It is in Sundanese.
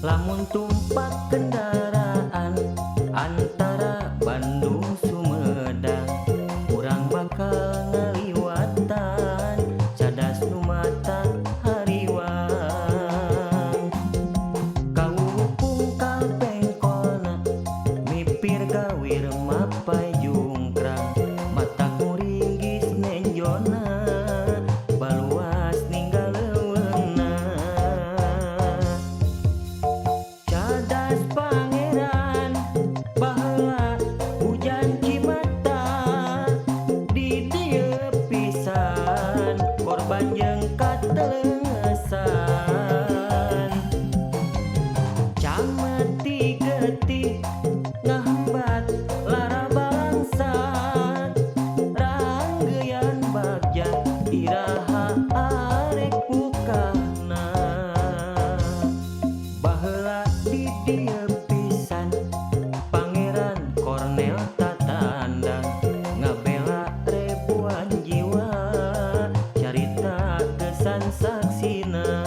Lamun tumpak kendaraan antara Bandung Sumedang, urang bakal ngaliwatan cadas nu matak hariwang. Kawuh pungkal pengkolna mipir gawir mapay jungkrang, matak muringgis nenjona baluas ninggal leuweungna. Cadas Pangeran baheula hujan cimata di dieu pisan korban jeung katelengesan. Cameti getih ngahambat lara balangsat, ranggeyan bagja iraha arek bukahna. Baheula di dieu pisan Pangeran Cornel tatandang ngabela ribuan jiwa, carita kesan saksina.